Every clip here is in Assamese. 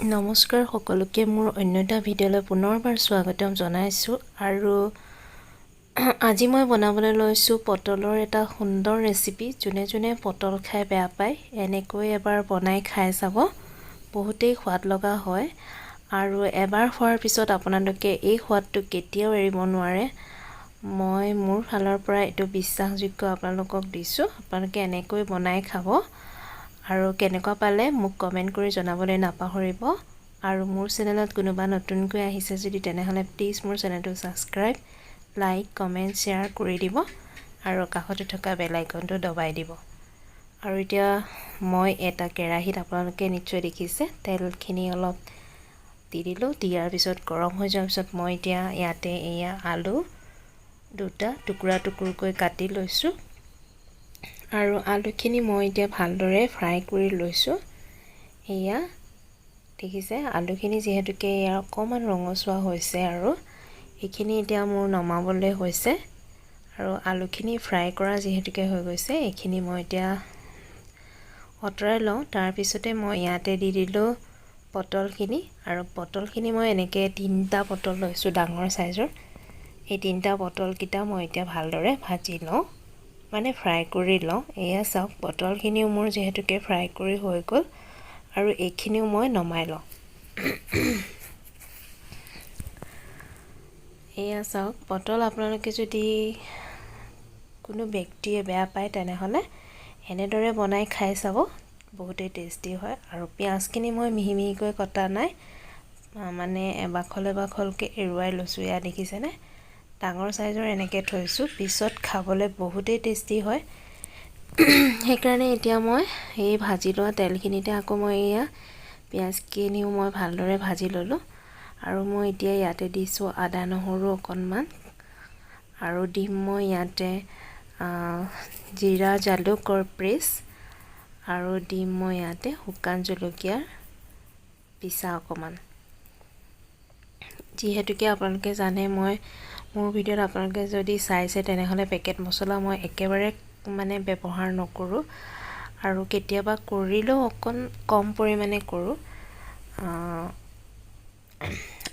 নমস্কাৰ সকলোকে, মোৰ অন্য এটা ভিডিঅ'লৈ পুনৰবাৰ স্বাগতম জনাইছোঁ। আৰু আজি মই বনাবলৈ লৈছোঁ পটলৰ এটা সুন্দৰ ৰেচিপি। যোনে যোনে পটল খাই বেয়া পায়, এনেকৈ এবাৰ বনাই খাই চাব, বহুতেই সোৱাদ লগা হয়। আৰু এবাৰ খোৱাৰ পিছত আপোনালোকে এই সোৱাদটো কেতিয়াও এৰিব নোৱাৰে। মই মোৰ ফালৰ পৰা এইটো বিশ্বাসযোগ্য আপোনালোকক দিছোঁ। আপোনালোকে এনেকৈ বনাই খাব আৰু কেনেকুৱা পালে মোক কমেণ্ট কৰি জনাবলৈ নাপাহৰিব। আৰু মোৰ চেনেলত কোনোবা নতুনকৈ আহিছে যদি, তেনেহ'লে প্লিজ মোৰ চেনেলটো ছাবস্ক্ৰাইব, লাইক, কমেণ্ট, শ্বেয়াৰ কৰি দিব আৰু কাষতে থকা বেল আইকনটো দবাই দিব। আৰু এতিয়া মই এটা কেৰাহীত, আপোনালোকে নিশ্চয় দেখিছে, তেলখিনি অলপ দি দিলোঁ। দিয়াৰ পিছত, গৰম হৈ যোৱাৰ পিছত মই এতিয়া ইয়াতে এয়া আলু দুটা টুকুৰা টুকুৰকৈ কাটি লৈছোঁ আৰু আলুখিনি মই এতিয়া ভালদৰে ফ্ৰাই কৰি লৈছোঁ। এয়া দেখিছে, আলুখিনি যিহেতুকে ইয়াৰ অকণমান ৰঙচুৱা হৈছে আৰু এইখিনি এতিয়া মোৰ নমাবলৈ হৈছে। আৰু আলুখিনি ফ্ৰাই কৰা যিহেতুকে হৈ গৈছে, এইখিনি মই এতিয়া আঁতৰাই লওঁ। তাৰপিছতে মই ইয়াতে দি দিলোঁ পটলখিনি। আৰু পটলখিনি মই এনেকৈ তিনিটা পটল লৈছোঁ ডাঙৰ চাইজৰ। এই তিনিটা পটলকেইটা মই এতিয়া ভালদৰে ভাজি লওঁ, মানে ফ্ৰাই কৰি লওঁ। এয়া চাওক, পটলখিনিও মোৰ যিহেতুকে ফ্ৰাই কৰি হৈ গ'ল আৰু এইখিনিও মই নমাই লওঁ। এয়া চাওক, পটল আপোনালোকে যদি কোনো ব্যক্তিয়ে বেয়া পায়, তেনেহ'লে এনেদৰে বনাই খাই চাব, বহুতেই টেষ্টি হয়। আৰু পিঁয়াজখিনি মই মিহি মিহিকৈ কটা নাই, মানে এবাখল এবাখলকৈ এৰুৱাই লৈছোঁ। এয়া দেখিছেনে, ডাঙৰ চাইজৰ এনেকৈ থৈছোঁ, পিছত খাবলৈ বহুতেই টেষ্টি হয় সেইকাৰণে। এতিয়া মই এই ভাজি লোৱা তেলখিনিতে আকৌ মই এয়া পিঁয়াজখিনিও মই ভালদৰে ভাজি ল'লোঁ। আৰু মই এতিয়া ইয়াতে দিছোঁ আদা নহৰু অকণমান আৰু দিম মই ইয়াতে জিৰা জালুকৰ পেষ্ট আৰু দিম মই ইয়াতে শুকান জলকীয়াৰ পিছা অকণমান। যিহেতুকে আপোনালোকে জানে, মই মোৰ ভিডিঅ'ত আপোনালোকে যদি চাইছে, তেনেহ'লে পেকেট মছলা মই একেবাৰে মানে ব্যৱহাৰ নকৰোঁ আৰু কেতিয়াবা কৰিলেও অকণ কম পৰিমাণে কৰোঁ।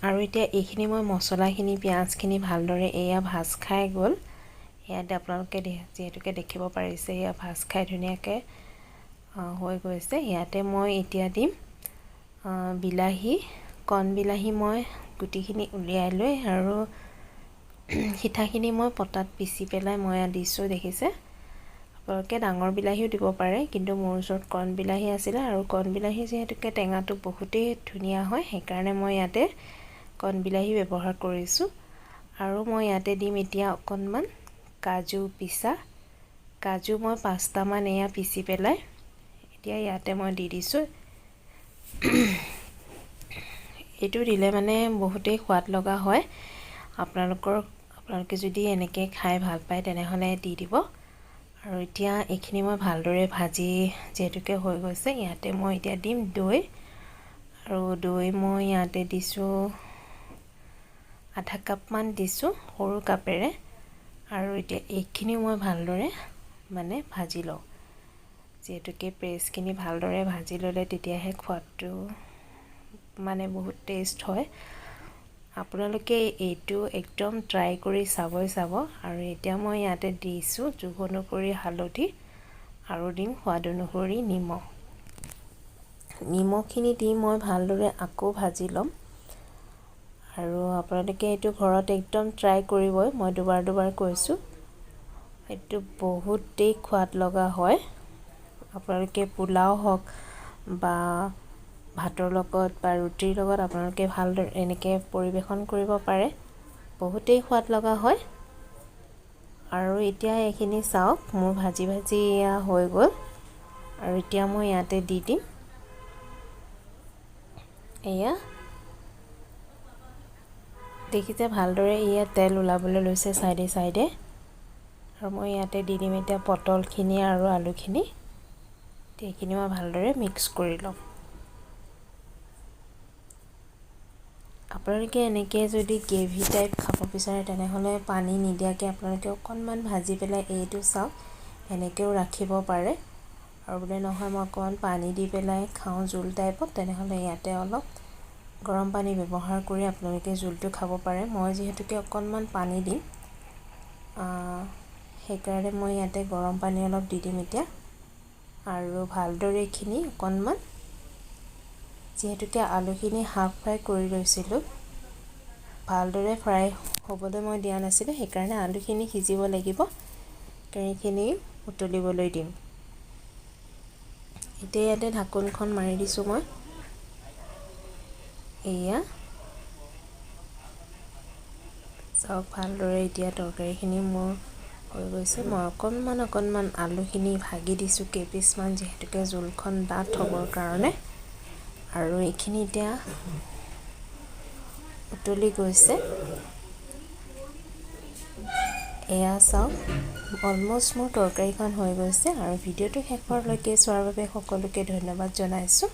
আৰু এতিয়া এইখিনি মই মছলাখিনি, পিঁয়াজখিনি ভালদৰে এয়া ভাজ খাই গ'ল। ইয়াতে আপোনালোকে যিহেতুকে দেখিব পাৰিছে, এয়া ভাজ খাই ধুনীয়াকৈ হৈ গৈছে। ইয়াতে মই এতিয়া দিম বিলাহী, কণ বিলাহী। মই গুটিখিনি উলিয়াই লৈ আৰু সিঠাখিনি মই পটাত পিচি পেলাই মই দিছোঁ, দেখিছে। আপোনালোকে ডাঙৰ বিলাহীও দিব পাৰে, কিন্তু মোৰ ওচৰত কণ বিলাহী আছিলে আৰু কণ বিলাহী যিহেতুকে টেঙাটো বহুতেই ধুনীয়া হয়, সেইকাৰণে মই ইয়াতে কণ বিলাহী ব্যৱহাৰ কৰিছোঁ। আৰু মই ইয়াতে দিম এতিয়া অকণমান কাজু পিছা। কাজু মই 5টামান এয়া পিচি পেলাই এতিয়া ইয়াতে মই দি দিছোঁ। এইটো দিলে মানে বহুতেই সোৱাদ লগা হয়। আপোনালোকে যদি এনেকৈ খাই ভাল পায়, তেনেহ'লে দি দিব। আৰু এতিয়া এইখিনি মই ভালদৰে ভাজি যিহেতুকে হৈ গৈছে, ইয়াতে মই এতিয়া দিম দৈ। আৰু দৈ মই ইয়াতে দিছোঁ আধা কাপমান দিছোঁ সৰু কাপেৰে। আৰু এতিয়া এইখিনিও মই ভালদৰে মানে ভাজি লওঁ, যিহেতুকে পেষ্টখিনি ভালদৰে ভাজি ল'লে তেতিয়াহে সোৱাদটো মানে বহুত টেষ্ট হয়। আপোনালোকে এইটো একদম ট্ৰাই কৰি চাবই চাব। আৰু এতিয়া মই ইয়াতে দিছোঁ জোখ অনুসৰি হালধি আৰু দিম সোৱাদ অনুসৰি নিমখ। নিমখখিনি দি মই ভালদৰে আকৌ ভাজি ল'ম। আৰু আপোনালোকে এইটো ঘৰত একদম ট্ৰাই কৰিবই, মই দুবাৰ দুবাৰ কৈছোঁ। এইটো বহুতেই সোৱাদ লগা হয়। আপোনালোকে পোলাও হওক বা ভাতৰ লগত বা ৰুটিৰ লগত আপোনালোকে ভালদৰে এনেকৈ পৰিৱেশন কৰিব পাৰে, বহুতেই সোৱাদ লগা হয়। আৰু এতিয়া এইখিনি চাওক, মোৰ ভাজি ভাজি এয়া হৈ গ'ল। আৰু এতিয়া মই ইয়াতে দি দিম এয়া দেখিছে, ভালদৰে এয়া তেল ওলাবলৈ লৈছে চাইডে চাইডে। আৰু মই ইয়াতে দি দিম এতিয়া পটলখিনি আৰু আলুখিনি। এইখিনি মই ভালদৰে মিক্স কৰি ল'ম। আপোনালোকে এনেকৈ যদি গ্ৰেভি টাইপ খাব বিচাৰে, তেনেহ'লে পানী নিদিয়াকৈ আপোনালোকে অকণমান ভাজি পেলাই, এইটো চাওক, এনেকৈও ৰাখিব পাৰে। আৰু বোলে নহয়, মই অকণমান পানী দি পেলাই খাওঁ জোল টাইপত, তেনেহ'লে ইয়াতে অলপ গৰম পানী ব্যৱহাৰ কৰি আপোনালোকে জোলটো খাব পাৰে। মই যিহেতুকে অকণমান পানী দিম, সেইকাৰণে মই ইয়াতে গৰম পানী অলপ দি দিম এতিয়া। আৰু ভালদৰে এইখিনি অকণমান, যিহেতুকে আলুখিনি হাফ ফ্ৰাই কৰি লৈছিলোঁ, ভালদৰে ফ্ৰাই হ'বলৈ মই দিয়া নাছিলোঁ, সেইকাৰণে আলুখিনি সিজিব লাগিব। এইখিনি উতলিবলৈ দিম। এতিয়া ইয়াতে ঢাকোনখন মাৰি দিছোঁ মই। এয়া চাওক, ভালদৰে এতিয়া তৰকাৰীখিনি মোৰ হৈ গৈছে। মই অকণমান অকণমান আলুখিনি ভাগি দিছোঁ কেইপিচমান, যিহেতুকে জোলখন ডাঠ হ'বৰ কাৰণে। আৰু এইখিনি এতিয়া উতলি গৈছে। এয়া চাওক, অলমষ্ট মোৰ তৰকাৰীখন হৈ গৈছে। আৰু ভিডিঅ'টো শেষৰলৈকে চোৱাৰ বাবে সকলোকে ধন্যবাদ জনাইছোঁ।